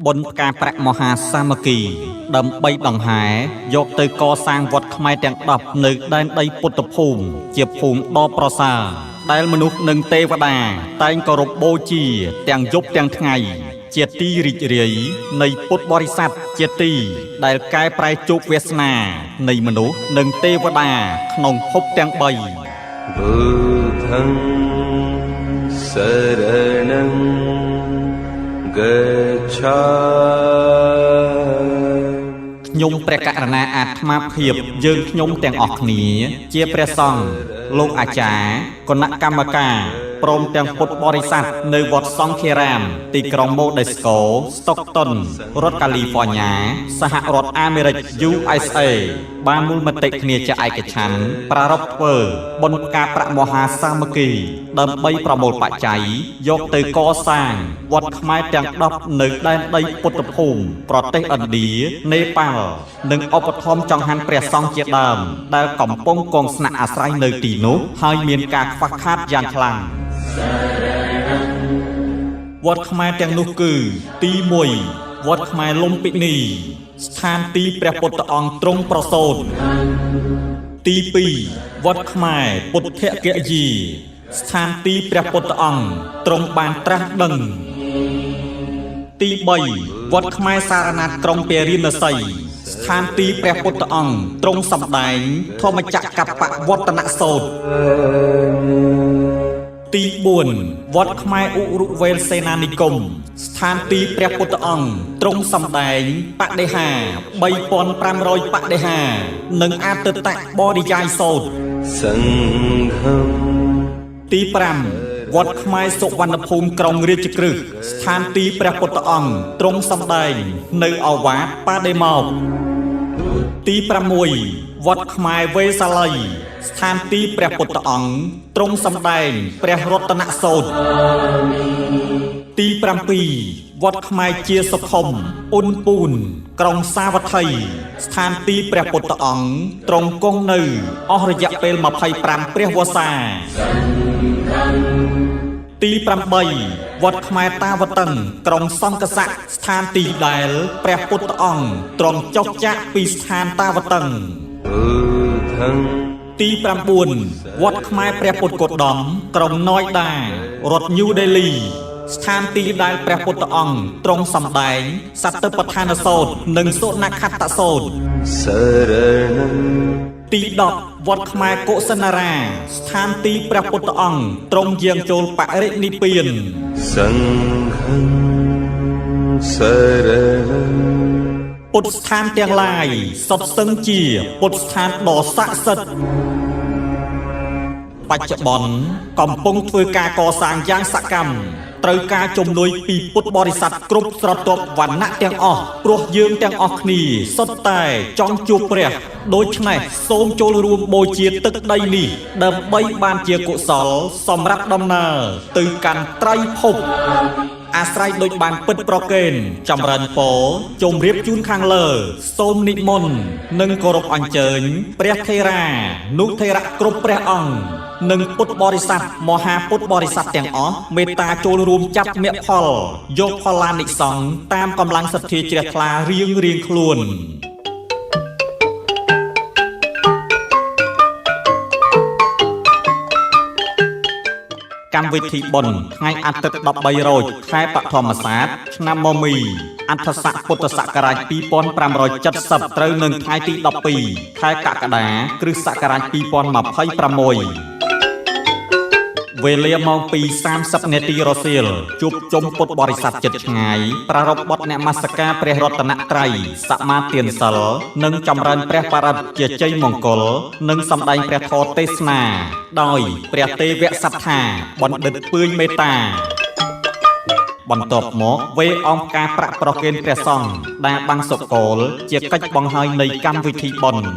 បុណ្យផ្កាប្រាក់មហាសាមគ្គី ដើម្បីដង្ហែយកទៅកសាងវត្តខ្មែរទាំង10នៅដែនដីពុទ្ធភូមិជាភូមិដ៏ប្រសើរដែលមនុស្សនិងទេវតាតែងគោរពបូជាទាំងយប់ទាំងថ្ងៃជាទីរីករាយនៃពុទ្ធបរិស័ទជាទីដែលកែប្រែជោគវាសនានៃមនុស្សនិងទេវតាក្នុងភពទាំង3 बुद्धं शरणं गच्छामि ខ្ញុំព្រះករុណាអាត្មាភាពយើងខ្ញុំទាំងអស់គ្នា ជាព្រះសង្ឃលោកអាចារ្យគណៈកម្មការព្រមទាំងពុទ្ធបរិស័ទនៅវត្តសង្ឃារាម ទីក្រុងម៉ូដេស្កូស្តុកតុនរដ្ឋកាលីហ្វ័រញ៉ាសហរដ្ឋអាមេរិក USA បានមូលមតិគ្នាជាឯកច្ឆន្ទប្រារព្ធធ្វើបុណ្យផ្កាប្រាក់មហាសាមគ្គីដើម្បីប្រមូលបច្ច័យយកទៅកសាងវត្តខ្មែរទាំង10នៅដែនដីពុទ្ធភូមិប្រទេសឥណ្ឌានេប៉ាល់និងឧបត្ថម្ភចង្ហាន់ព្រះសង្ឃជាដើមដែលកំពុងគង់ស្នាក់អាស្រ័យនៅទីនោះហើយមានការខ្វះខាតយ៉ាងខ្លាំងវត្តខ្មែរទាំងនោះគឺទី1វត្តខ្មែរលំពិនីស្ថានទីព្រះពុទ្ធអង្គទ្រង់ប្រសូតទី2វត្តខ្មែរពុទ្ធគយាស្ថានទីព្រះពុទ្ធអង្គទ្រង់បានត្រាស់ដឹងទី3វត្តខ្មែរសារណាថក្រុងពារាណសីស្ថានទីព្រះពុទ្ធអង្គទ្រង់សម្ដែងធម្មចក្រកបវត្តនសូត្រទី4វត្តខ្មែរឧរុវេលសេនានិគមស្ថានទីព្រះពុទ្ធអង្គទ្រង់សម្ដែងបដិហា3500បដិហានិងអត្តតបរិយាយសូត្រ सङ्घं ទី5វត្តខ្មែរសុវណ្ណភូមិក្រុងរាជក្រឹសស្ថានទីព្រះពុទ្ធអង្គទ្រង់សម្ដែងនៅឱវាទបាដេម៉ោកទី6វត្តខ្មែរវេសាលីស្ថានទីព្រះពុទ្ធអង្គទ្រង់សម្ដែងព្រះរតនសូត្រទី7វត្តខ្មែរជាសុខុមអ៊ុនពូនក្រុងសាវត្ថីស្ថានទីព្រះពុទ្ធអង្គទ្រង់គង់នៅអស់រយៈពេល25ព្រះវស្សាទី8វត្តខ្មែរតាវតឹងក្រុងសង្កសៈស្ថានទីដែលព្រះពុទ្ធអង្គទ្រង់ចុះចាកពីស្ថានតាវតឹង बुद्धं ទី9វត្តខ្មែរព្រះពុទ្ធគោតមក្រុងណយដារដ្ឋញូដេលីស្ថានទីដែលព្រះពុទ្ធអង្គទ្រង់សម្ដែងសតិប្បដ្ឋានសូត្រនិងសុនខត្តសូត្រ शरणं ទី10វត្តខ្មែរកុសិនារាស្ថានទីព្រះពុទ្ធអង្គទ្រង់យាងចូលបរិនិព្វាន सङ्घं शरणं ពុទ្ធស្ថានទាំងឡាយសុទ្ធសឹងជាពុទ្ធស្ថានដ៏ស័ក្តិសិទ្ធិបច្ចុប្បន្នកំពុងធ្វើការកសាងយ៉ាងសកម្មត្រូវការជំនួយពីពុទ្ធបរិស័ទគ្រប់ស្រទាប់វណ្ណៈទាំងអស់ព្រោះយើងទាំងអស់គ្នាសុទ្ធតែចង់ជួបព្រះដូច្នេះសូមចូលរួមបូជាទឹកដីនេះដើម្បីបានជាកុសលសម្រាប់ដំណើរទៅកាន់ត្រៃភពអាស្រ័យដូចបានពិតប្រកេនចម្រើនពរជំរាបជូនខាងលើសូមនិមន្តនិងគោរពអញ្ជើញព្រះថេរានុថេរៈគ្រប់ព្រះអង្គនិងពុទ្ធបរិស័ទមហាពុទ្ធបរិស័ទទាំងអស់មេត្តាចូលរួមចាប់មគ្គផលយកផល្លានិសង្សតាមកម្លាំងសទ្ធាជ្រះថ្លារៀងរៀងខ្លួនកម្មវិធីបុណ្យថ្ងៃអាទិត្យ13រោចខែបឋមសាទឆ្នាំមមីអត្ថស័កពុទ្ធសករាជ2570ត្រូវនឹងថ្ងៃទី12ខែកក្កដាគ្រិស្តសករាជ2026វេលាម៉ោង2:30នាទីរសៀលជួបជុំពុទ្ធបរិស័ទជិតឆ្ងាយប្រារព្ធបទនមស្ការព្រះរតនត្រ័យសមាទានសិលនិងចម្រើនព្រះបរិត្តជាជ័យមង្គលនិងសម្ដែងព្រះធម៌ទេសនាដោយព្រះទេវសត្ថាបណ្ឌិតពឿញមេត្តាបន្ទាប់មកវេអង្គការប្រាក់ប្រគេនព្រះសង្ឃដែលបាំងសុកលជាកិច្ចបង្ហើយនៃកម្មវិធីបុណ្យ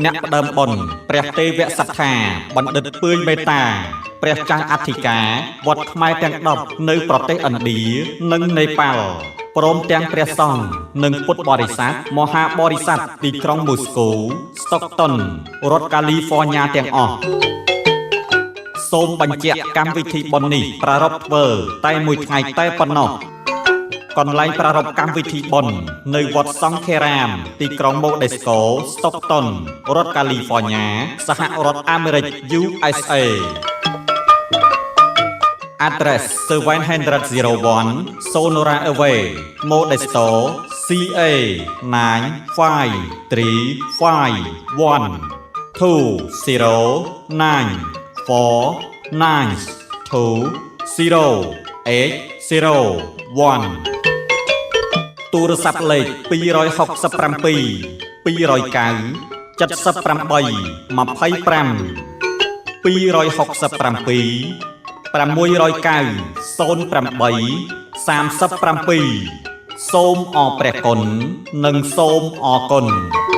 អ្នកផ្ដើមបុណ្យព្រះទេវសត្ថាបណ្ឌិតពឿញមេត្តាព្រះចាស់អធិការវត្តខ្មែរទាំង10នៅប្រទេសឥណ្ឌានិងនេប៉ាល់ព្រមទាំងព្រះសង្ឃនិងពុទ្ធបរិស័ទមហាបរិស័ទទីក្រុងមូស្គូស្តុកតុនរដ្ឋកាលីហ្វ័រញ៉ាទាំងអស់សូមបញ្ជាក់កម្មវិធីបុណ្យនេះប្រារព្ធធ្វើតែមួយថ្ងៃតែប៉ុណ្ណោះ កន្លែងប្រារព្ធកម្មវិធីបុណ្យនៅវត្តសង្ឃារាម ទីក្រុងម៉ូដេស្កូស្តុកតុនរដ្ឋកាលីហ្វ័រញ៉ាសហរដ្ឋអាមេរិក USA Address 701 Sonora Ave, Modesto, CA 95351 209 4 9 2 0 8 0 1ទូរស័ព្ទលេខ267 209 78 25 267 609 08 37សូមអរព្រះគុណនិងសូមអរគុណ។